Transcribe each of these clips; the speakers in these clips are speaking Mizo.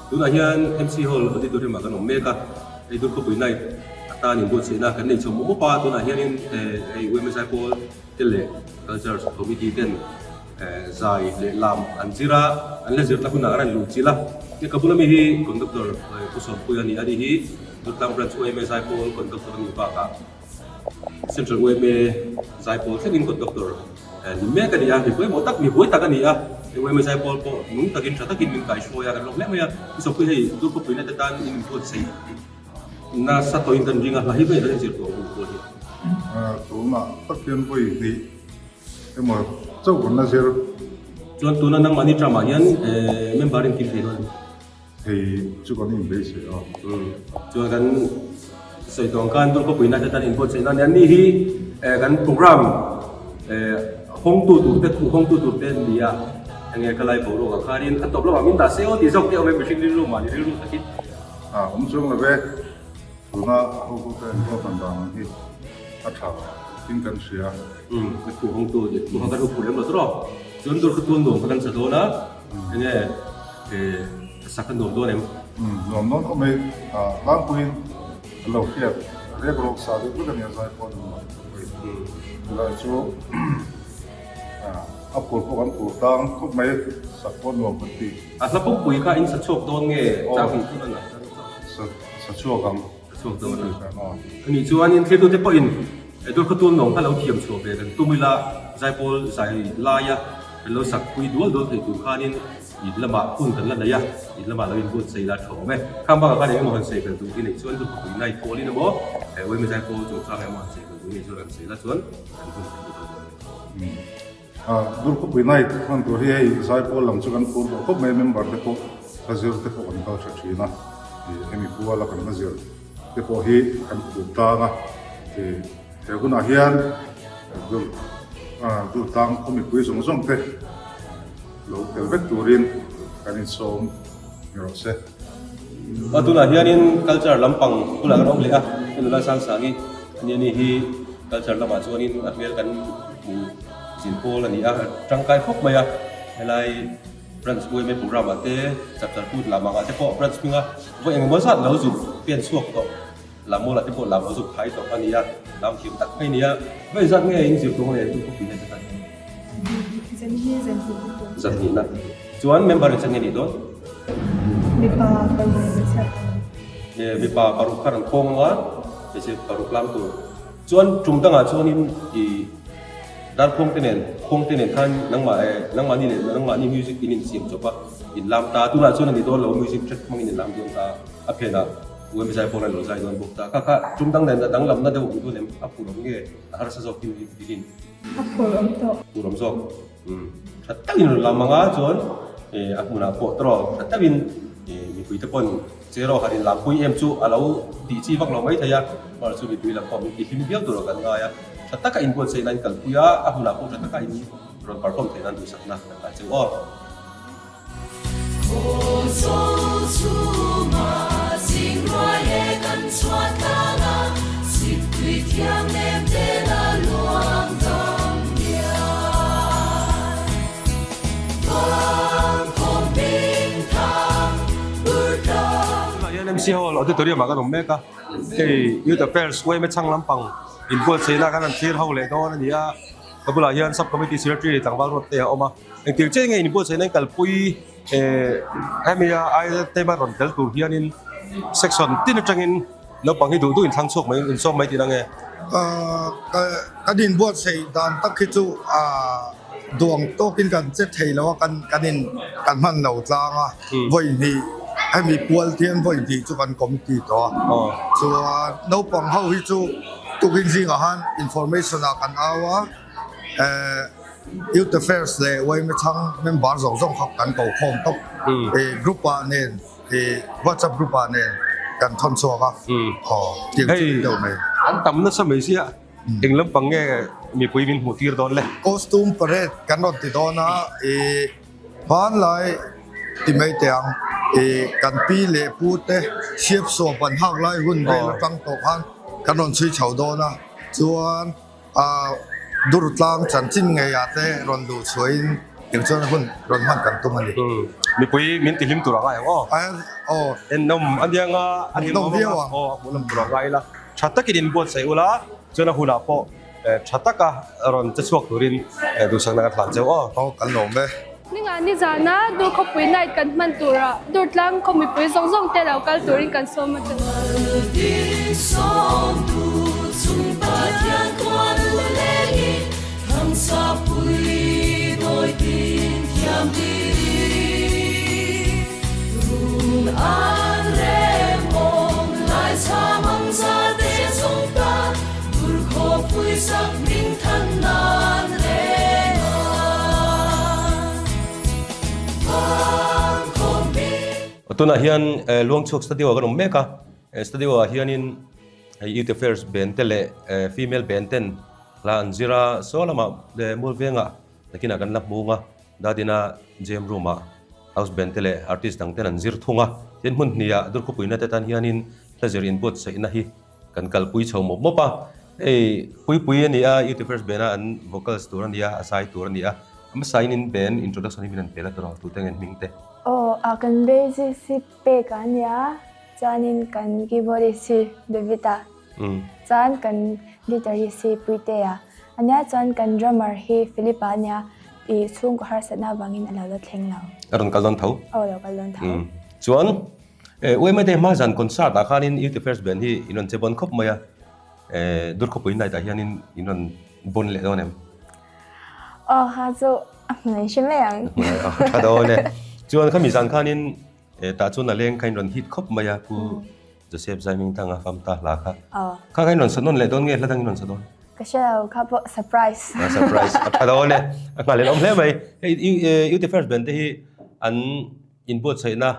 Tunah hian MC Hall Auditorium ah kan awm mek a, hei Durkhawpui Night atan inbuatsaihna kan nei chho mawp mawp a, tunah hianin hei UMA Zaipawl te leh Culture Committee ten zai leh lam an zir a, an la zirna hunah an rawn luh chilh a. Hei ka bula mi hi Conductor Pu Sawmpuia a ni a, ani hi Durtlang Branch UMA Zaipawl Conductor a nih bakah Central yma zaipawl thlengin conductor ni mek a ni a, mi pawimawh tak, mi huai tak a ni a, he yma zaipawl pawh nung takin tha takin min kaihruai a, kan lawm hle mai a, i sawpui hei Durkhawpuina te tan in inbuatsaih nasa tawhin kan ring a, hla hi vawiin kan inzir tawh ang pawl hi. Tunah tak hian vawi hnih emaw chauh kan la zir. Chuan tuna nangmahni term ah hian member in kim thei dawn em? Hei chu kan inbeisei a. Chuan kan sawi tawh ang khan Durkhawpui na te tan inbuatsaih na a ni. Anni hi kan program hawngtu tur te, thu hawngtu tur te an ni a. Enge ka lai boruak ah khanin a tawp lamah min dah se aw tih zawk te a awm e, mihring rilru mahni rilru takin. A awm chuang lo ve. Tuna hotute an ruahman dan ang hi a tha in kan hria. Umm, a thu hawngtu thu kha kan upur lem lo tawh. Chuan Durkhawtual nuam kha kan sa dawn a. Enge sak a nuam dawn em? Umm, nuam dawn khawp mai. Tlangpuiin a lo hriat rek rawk sa deuh vek a nia zai pawh a nuam khawp mai. Chulai chu a phur pawh kan phur tlang khawp mai, sak pawh nuam kan ti. A hla pumpui kha in sa chhuak dawn nge? Chang hnih chu a nalh. Sa chhuak ang. Ka chhuak dawn a. Anih chuanin thiltute pawhin Durkhawtual nawm kha lo thiam chhuah ve kan tum ila, Zaipawl zai laia kan lo sak pui dual dual thei tur khanin in lamah hun kan la nei a, in lamah lo inbuatsaih ila tha awm e. Khang bakah khan engemaw han sawi fel duh i neih chuan Durkhawpui Night pawlin emaw, Uaime Zaipawl chungchang emaw han sawi fel duh i neih chuan han sawi ila chuan kan hun kan duh dawn a ni. Durkhawpui Night hman tur hi hei Zaipawl lam chu kan phur tawh khawp mai a, member te pawh hla zir te pawh kan kal tha thin a, hemi puala kan hla zir te pawh hi kan phur tlang a, he hunah hian Durtlang khaw mipui zawng zawng te lo tel vek turin kan insawm ni rawh se. A tunah hianin culture lampang bulah kan awm leh a, hei nula Sangsangi a nia ni hi culture lamah chuanin a hmel kan hmu zin pawl a ni a, tangkai khawp mai a, helai branch yma program ah te chapchar kut lam angah te pawh branch hminga vawi engemaw zat lo zuk pen chhuak tawh lam mawlah te pawh lam lo zuk phai tawh a ni a, lam thiam tak mai a ni a, vawi zat nge in zir tawng leh tu khawpui hian zat hian. Zan hnihna chuan member in chan nge nih dawn? Mipa paruk hmeichhia paruk. Mipa paruk kha rawn khawng anga hmeichhe paruk lam tur. Chuan tum dangah chuanin i darkhawng te nen khawng te nen khan nangmah eh nangmahni leh nangmahni music in insiam chawp a in lam ta. Tunah chuan a ni dawn lo music track hmangin in lam dawn ta a phenah UMP zaipawl a lo zai dawn bawk ta. Kha kha tum dang nen a danglamna deuh awm dawn em? A phur awm nge a harsa zawk in in? A phur awm tawh. Phur awm zawk. Tha takin rawn lam ang a chuan a hmunah pawh tawrh tha takin mipuite pawn cheraw han inlampui em chu a lo tih chi vak lo mai thei a, mahse chu mipui lam pawh min ti hlim viau tur kan ngai a, tha taka inbuatsaih nan kalpui a, a hmunah pawh tha taka in rawn perform theih nan duhsakna kan ngai cheu aw. Tunah hian MC Hall Auditorium ah kan awm mek a, hei Youth Affairs yma chhang lampang inbuatsaihna kan han thlir ho leh dawn a ni a, ka bulah hian Sub Committee Secretary tlangval ruat te a awm a. Engtir chiah nge inbuatsaihna in kalpui hemi a aia tema rawn tel tur hianin section tin atangin naupang hi duh duh inthlang chhuak mai insawm mai tih ange. Kan inbuatsaih dan tak hi chu duang tawkin kan che thei lo a, kan kan in kan hman lo tlang a, vawi hnih hemi pual thian vawi hnih chu kan kawm ti tawh a, chuan naupang ho hi chu tukin zingah khan information ah kan au a. Youth Affairs leh yma chhang member zawng zawng kha kan ko khawm tawp. Group ah nen WhatsApp group ah nen kan thawn chhuak a. Aw tiang chu ni deuh mai. An tam nasa mai sia eng lampang nge mipui min hmuh tir dawn le? Costume parade kan rawn ti dawn a, hmanlai ti mai teh ang kan pi leh pu te siap suap an hak lai hun vel atang tawh khan kan rawn chhui chho dawn a, chuan A Durtlang chanchin ngeiah te rawn luh chhuahin eng chuan hun rawn hman kan tum a ni. Mipui min tihlim tur a ngai ang aw. Aw. Ennawm a nia nga a hlimawm viau ang. Aw a hmuhnawm tur a ngai ila. Tha takin inbuatsaih ula chuan a hunah pawh tha taka rawn che chhuak turin duhsakna kan hlan cheu aw. Aw kan lawm e. Ninga nizana Durkhawpui Night kan hman turah Durtlang khaw mipui zawng zawng te lo kal turin kan sawm a chawlh. Tunah hian Luangchhuak Studio ah kan awm mek a, studio ah hianin hei Youth Affairs band te leh Female band ten hla an zir a, saw lamah Mualvengah nakinah kan la hmung a, Dadina Gem Room ah House band te leh artist dang ten an zir thung a, tin hmun hnih ah Durkhawpuina te tan hianin hla zir inbuatsaihna hi Kan kalpui chho mawp mawp a, hei Puipui a ni a, Youth Affairs Band a an vocals tur a ni a, a zai tur a ni a, a hmasa in in band introduction hi min han pe la tawh tute nge hming te. Aw a kan bassist hi Peka a ni a, chuanin kan keyboardist hi David-a, chuan kan guitarist hi Puitea a nia, chuan kan drummer hi Philip-a a nia, ih chhungkaw harsatna avangin a lo la thleng lo. A rawn kal dawn tho. Aw a lo kal dawn tho. Chuan Uaimate hma zan concert ah khanin Youth Affairs Band hi in rawn che bawn khawp mai a, Durkhawpui night ah hianin in rawn bawn leh dawn em? Aw kha chu a hmun an hre mai ang. A tha dawn e. Chuan khami zan khanin tah chuan a leng kha in rawn hit khawp mai a, Pu Joseph Zaimingthanga famta hla kha. Kha kha in rawn sa nawn leh dawn nge hla dang in rawn sa dawn? Ka hre lo kha pawh surprise. Surprise a tha dawn e. A nghah leh awm hle mai. Hei Youth Affairs Band te hi an inbuatsaihna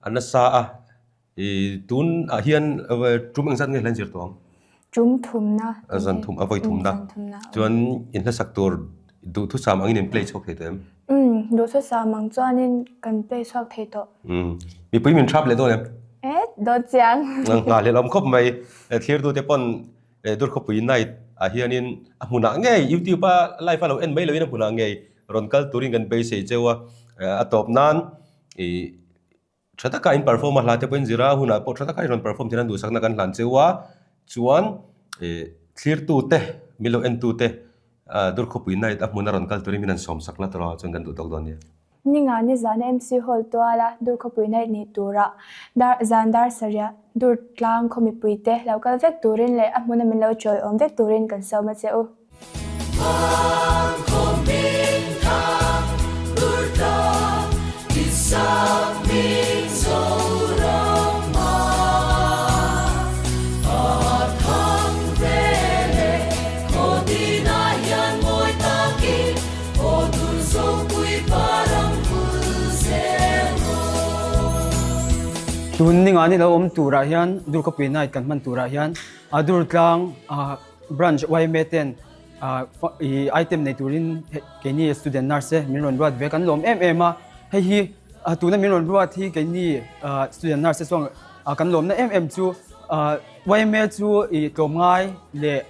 A nasa a, i tun ah hian tum engzat nge hla in zir tawh ang? Tum thumna. Zan thum, a vawi thumna. Chuan in hlasak tur duhthusam angin in play chhuak thei tawh em? Umm, duhthusam ang chuanin kan play chhuak thei tawh. Umm, mipui min thrap leh dawn em? E, dawn chiang. Nghahhlelh awm khawp mai. Thlirtute pawn Durkhawpui night ah hianin a hmunah ngei YouTube a live a lo en mai loin a hmunah ngei rawn kal turin kan beisei cheu a, a tawp nan I tha taka in perform a hla te pawhin zira hunah pawh tha taka in rawn perform thin a duhsakna kan hlan cheu a chuan ih thlirtu te min lo entu te ah Durkhawpui night a hmun a rawn kal turin min han sawm sak la tawh a chuan kan duh tawk dawn nia. Ninga nizana MC Hall tuala Durkhawpui night nei tura dar zan dar sarih Durtlang khaw mipui te lo kal vek turin leh a hmuna min lo chawiawm vek turin kan sawm a che u. Tun ninga ni lo awm turah hian Durkhawpui Night kan hman turah hian Durtlang Branch yma ten i item nei turin keini student nurse te min rawn ruat ve kan lawm em em a, hei hi tuna min rawn ruat hi keini student nurse te chuan kan lawmna em em chu yma chu i tlawmngai leh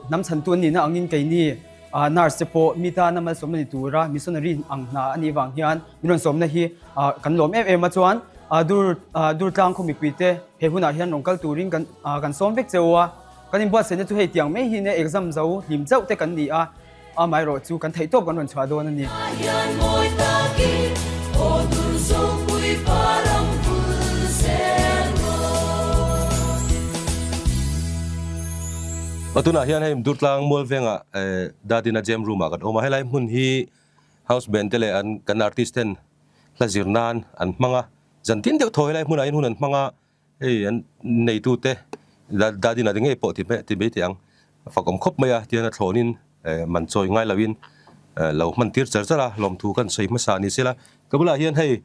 hnam chhantu an nihna angin keini nurse te pawh mi tana malsawmna ni tura missionary ang hna a nih vang hian min rawn sawmna hi kan lawm em em a chuan dur durtlang khaw mipui te he hunah hian rawn kal turin kan kan sawm vek cheu a. Kan inbuatsaihna chu hei tiang mai hi nia exam zo hlim chauh te kan ni a, amaherawh chu kan theihtawp kan rawn chhuah dawn a ni. Tunah hian hei Durtlang Mualvengah Dadina Jam Room ah kan awm a, helai hmun hi house band te leh an kan artist ten hla zir nan an hmang a, zan tin deuh thaw helai hmunah hian hun an hmang a, Hei an neitute Dadina te ngei pawh ti ti mai teh ang, a fakawm khawp mai a, tihian a thlawnin man chawi ngai loin lo hman tir char char a, lawmthu kan sawi hmasa ni sela. Ka bulah hian hei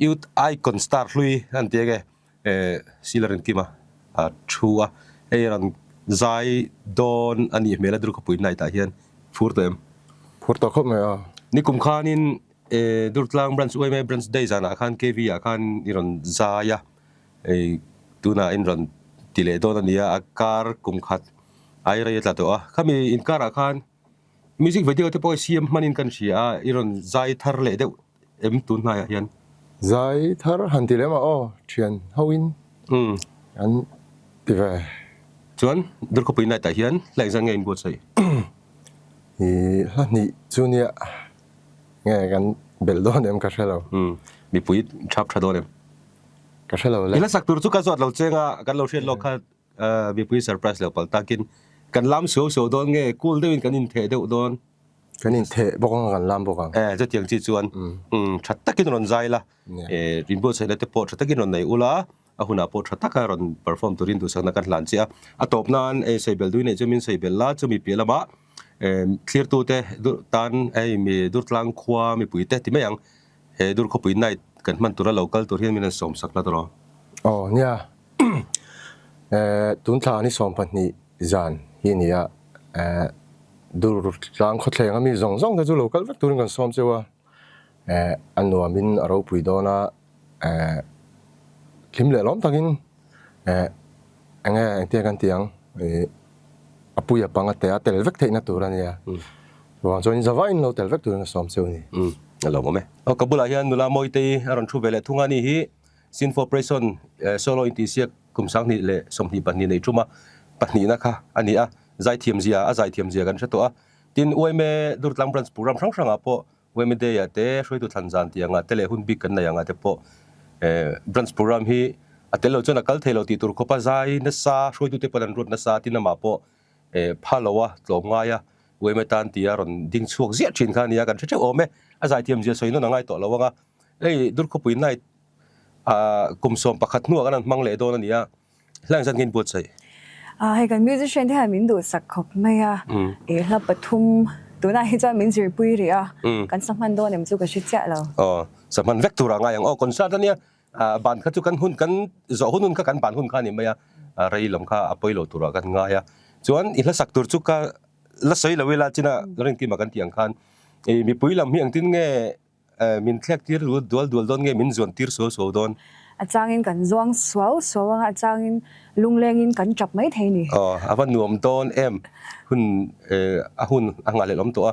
Youth Icon Star hlui an ti enge Sheila Rinkima a thu a, hei rawn zai dawn a nih hmel a Durkhawpui night ah hian phur tawh em? Phur tawh khawp mai a. Nikum khanin Durtlang Branch yma Branch Day zanah khan KV ah khan i rawn zai a. Hei tunah in rawn ti leh dawn a ni a, a kar kum khat ai rei a tla tawh a, khami inkarah khan music video te pawh i siam hmanin kan hria a, i rawn zai thar leh deuh em tun hnaiah hian? Zai thar han ti lem a aw thian ho in an ti ve. Chuan Durkhawpui night ah hian hla engzat nge in buatsaih? I hla hnih chu nia nge kan belh dawn em ka hre lo. Mipui thap tha dawn em? Ka hre lo le. I hla sak tur chu ka zawt lo cheng a, kan lo hriat lawk kha mipui surprise lo palh takin kan lam suau suau dawn nge cool deuhin kan intheh deuh dawn? Kan intheh bawk ang a, kan lam bawk ang. Eh, chutiang chi chuan tha takin rawn zai la, inbuatsaihna te pawh tha takin rawn nei ula, a hunah pawh tha taka rawn perform turin duhsakna kan hlan che a. A tawp nan sawi belh dui neih chu min sawi belh la, chumi piah lamah thlirtute tan hei mi Durtlang khua mipui te ti mai ang, he Durkhawpui night kan hman tura lo kal tur hian min rawn sawmsak la tawh. Aw nia, tun thla ni 12 zan hi a ni a, Durtlang khawthleng a mi zawng zawng te chu lo kal vek turin kan sawm cheu a, a nuamin a ropui dawn a, hlim leh lawm takin enge engtia kan tih ang a pui a pang a te a tel vek theihna tur a nia, chuvang chuan zavaiin lo tel vek turin ka sawm cheu a ni. A lawmawm e. Aw ka bulah hian nula Mawitei a rawn thu ve leh thung a ni hi Sinfo Prayson solo intihsiak kum 2022 nei ṭuma pahnihna kha a ni a. Zaithiam zia, a zaithiam zia kan hre tawh a. Tin, Uaime Durtlang Branch program hrang hrangah pawh Uaime Day ah te, hruaitu thlan zan tih angah te leh hun bik kan nei angah te pawh Branch program hi a tel lo chuan a kal thei lo tih tur khawpa zai nasa, hruaitute pawh an ruat nasa tin amah pawh pha lo a, tlawm ngai a, Uaime tan tia rawn ding chhuak ziah thin kha a nia, kan hre theuh awm e. A zaithiam zia sawi nawn a ngai tawh lo ang a. Hei Durkhawpui Night kum 11 hnuah kan han hmang leh dawn a ni a. Hla engzat nge in buatsaih? Hei kan musician te hian min duhsak khawp mai a, i hla pathum tunah hi chuan min zirpui rih a, kan sa hman dawn em chu ka hre chiah lo. Aw, sa hman vek tur a ngai ang. Aw, concert a nia, ban kha chu kan hun kan zawh hun hun kha kan ban hun kha a ni mai a, rei lam kha a pawi lo turah kan ngai a. Chuan i hla sak tur chu ka la sawi lo ila china Lalrinkima kan tih ang khan i mipui lam hi engtin nge Min thlek tir dual dual dawn nge min zuan tir suau suau dawn? A changin kan zuang suau suau anga a changin lunglengin kan tap mai thei ni. Aw, a va nuam dawn em? Hun a hun a nghah leh awm tawh a,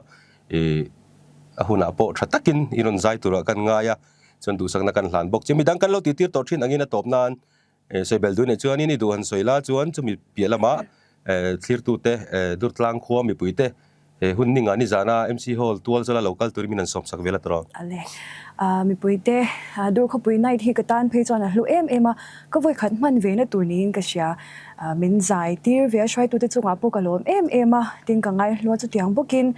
a hunah pawh tha takin i rawn zai turah kan ngai a, chuan duhsakna kan hlan bawk che. Midang kan lo tihtir tawh thin angin a tawp nan sawi bel duh nei chuanin i duh han sawi la chuan chumi piah lamah thlirtute Durtlang khua mipuite he hun ninga nizana MC Hall tual zawla lo kal turin min han sawmsak vel a tawh. Ale, mipuite Durkhawpui Night hi ka tan phei chuan a hlu em em a, ka vawikhat hman ve na tur niin ka hria. Min zai tir ve a hruaitute chungah pawh ka lawm em em a, tin ka ngaihlu a chutiang bawkin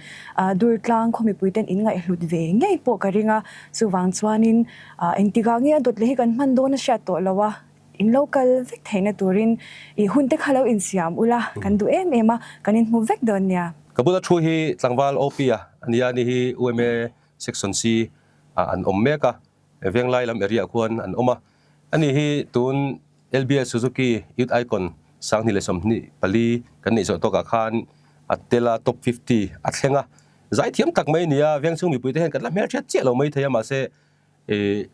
Durtlang khaw mipuiten in ngaihhlut ve ngei pawh ka ring a, chuvang chuanin Engtikah nge a dawt leh hi kan hman dawn a hriat tawh lo a, in lo kal vek theihna turin i hun te kha lo insiam ula, kan duh em em a, kan inhmu vek dawn nia. Ka bula thu hi tlangval OP a nia, ani hi UMA Section C ah an awm mek a, Venglai lam area ah khuan an awm a, ani hi tun LBS Suzuki Youth Icon 2024 kan neih zawh tawkah khan a tel a, top 50 a thleng a, zaithiam tak mai a ni a, Vengchhung mipuite hian kan la hmelhriat chiah lo mai thei a, mahse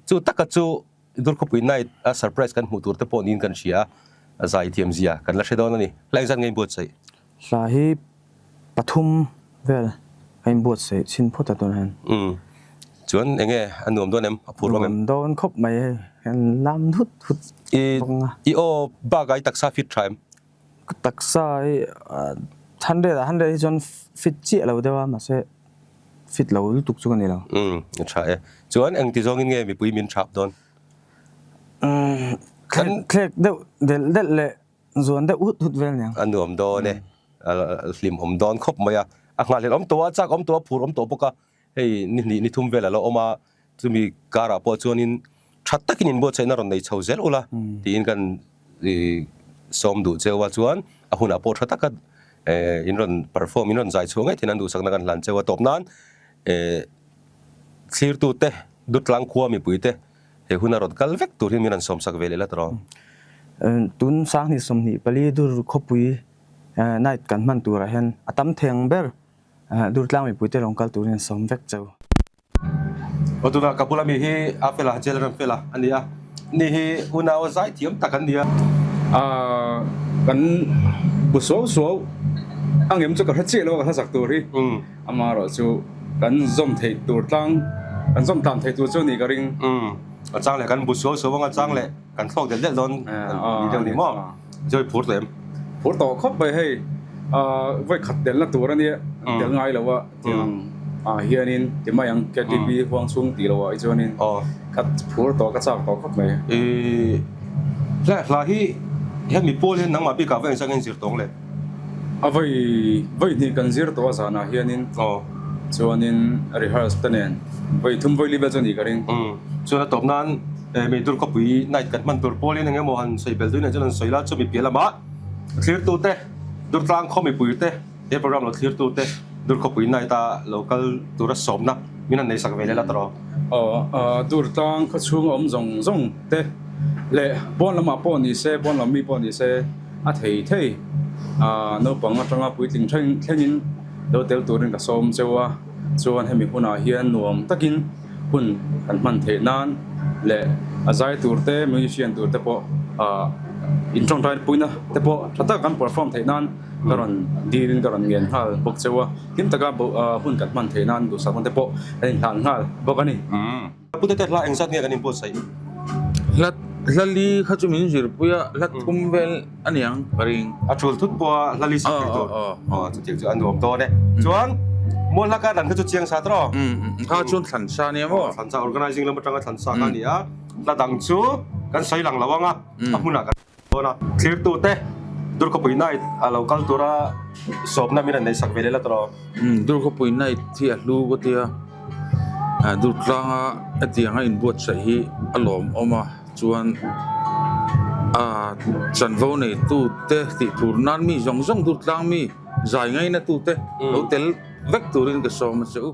chu taka chu Durkhawpui Night a surprise kan hmuh tur te pawh niin kan hria a, a zaithiam zia kan la hre dawn a ni. Hla engzat nge inbuatsaih? Hla hi pathum vel a inbuatsaih chhin phawt a tunah hian. Umm. Chuan enge a nuam dawn em? A phur awm em? Nuam dawn khawp mai hei. Hian lam hut hut bawk ang a. I aw bakah i taksa fit tha em? Ka taksa hi 100 ah 100 hi chuan fit chiah lo deuh a mahse fit lo lutuk chu ka ni lo. Umm a tha e. Chuan engti zawngin nge mipui min thap dawn? Umm thlek deuh delh delh leh Zuan deuh hut hut vel niang. A nuam dawn e, a hlim awm dawn khawp mai a, a nghahhlelh awm tawh a, chak awm tawh a, phur awm tawh bawk a, hei ni hnih ni thum vel a lo awm a, chumi karah pawh chuanin tha takin inbuatsaihna rawn nei chho zel ula tiin kan sawm duh cheu a, chuan a hunah pawh tha taka in rawn perform in rawn zai chhuah ngei theih nan duhsakna kan hlan cheu a, tawp nan thlirtute Dutlang khua mipuite He hun a rawn kal vek tur hi min rawn sawmsak ve leh la tawh. Tun 2024 dur khawpui night kan hman turah hian a tam theng ber Durtlang mipuite rawn kal turin an sawm vek cheu. Aw tuna ka bula mi hi a fela jail ram fela a ni a, ni hi unau zai thiam tak an ni a. Kan bu suau suau a ngem chu ka hre chiah lo a ka hlasak tur hi. Amaherawh chu kan zawm theih tur tlang, kan zawm tlan theih tur chu a nih ka ring. A chang leh kan bu suau suau anga chang leh kan thlawk delh delh dawn ni deuh ni maw? Joy phur tawh em? Phur tawh khawp mai hei vawi khat telna tur a nia tel ngai lo a tiang ah hianin ti mai ang KTP huang chhung tih loh ah hi chuanin ka phur tawh ka chak tawh khawp mai. Hla hla hi hemi pawl hian nangmah bikah va engzah nge in zir tawng le? A vawi vawi hnih kan zir tawh a zanah hianin chuanin rehearse te nen vawi thum vawi li vel chu a nih ka ring. Chuan a tawp nan Meidur khawpui night kan hman tur pawlin eng emaw han sawi belh duin chuan han sawi la chumi piah lamah thlirtute Durtlang khaw mipuite he program lo thlirtute Dur khawpui night a lo kal tura sawmna min han neihsak ve leh la tawh. Aw Durtlang khaw chhunga awm zawng zawng te leh pawn lamah pawh ni se pawn lam mi pawh ni se a thei thei a, naupang atanga puitling thleng thlengin lo tel turin ka sawm cheu a, chuan hemi hunah hian nuam takin hun kan hman theih nan leh a zai tur te musician tur te pawh ah in tawngtai puina te pawh tha tak kan perform theih nan ka rawn dilin ka rawn ngen nghal bawk cheu a, hlim taka hun kan hman theih nan duhsakna te pawh kan inhlan nghal bawk a ni. Pu Tete hla engzat nge kan inbuatsaih? Hla hla li kha chu min zirpui a, hla thum vel a niang ka ring. A tul thut pawh a hla li sak thei tur. Aw chutiang chu a nuam dawn e. Chuan mual hla kar dan kha chu chiang sa tawh. Kha chuan thlan sa nia maw? Thlan sa organizing lam atanga thlan sa kha a ni a. Hla dang chu kan sawi lang lo ang a, a hmunah kan. Dawn a, thlirtute Durkhawpui Night a lo kal tura sawmna min an neihsak ve leh la tawh. Durkhawpui Night hi a hlu ka tia, Durtlanga hetianga inbuatsaih hi a lawmawm a, chuan chanvo neitute tih phur nan mi zawng zawng Durtlang mi zai ngainatute lo tel vek turin ka sawm a che u.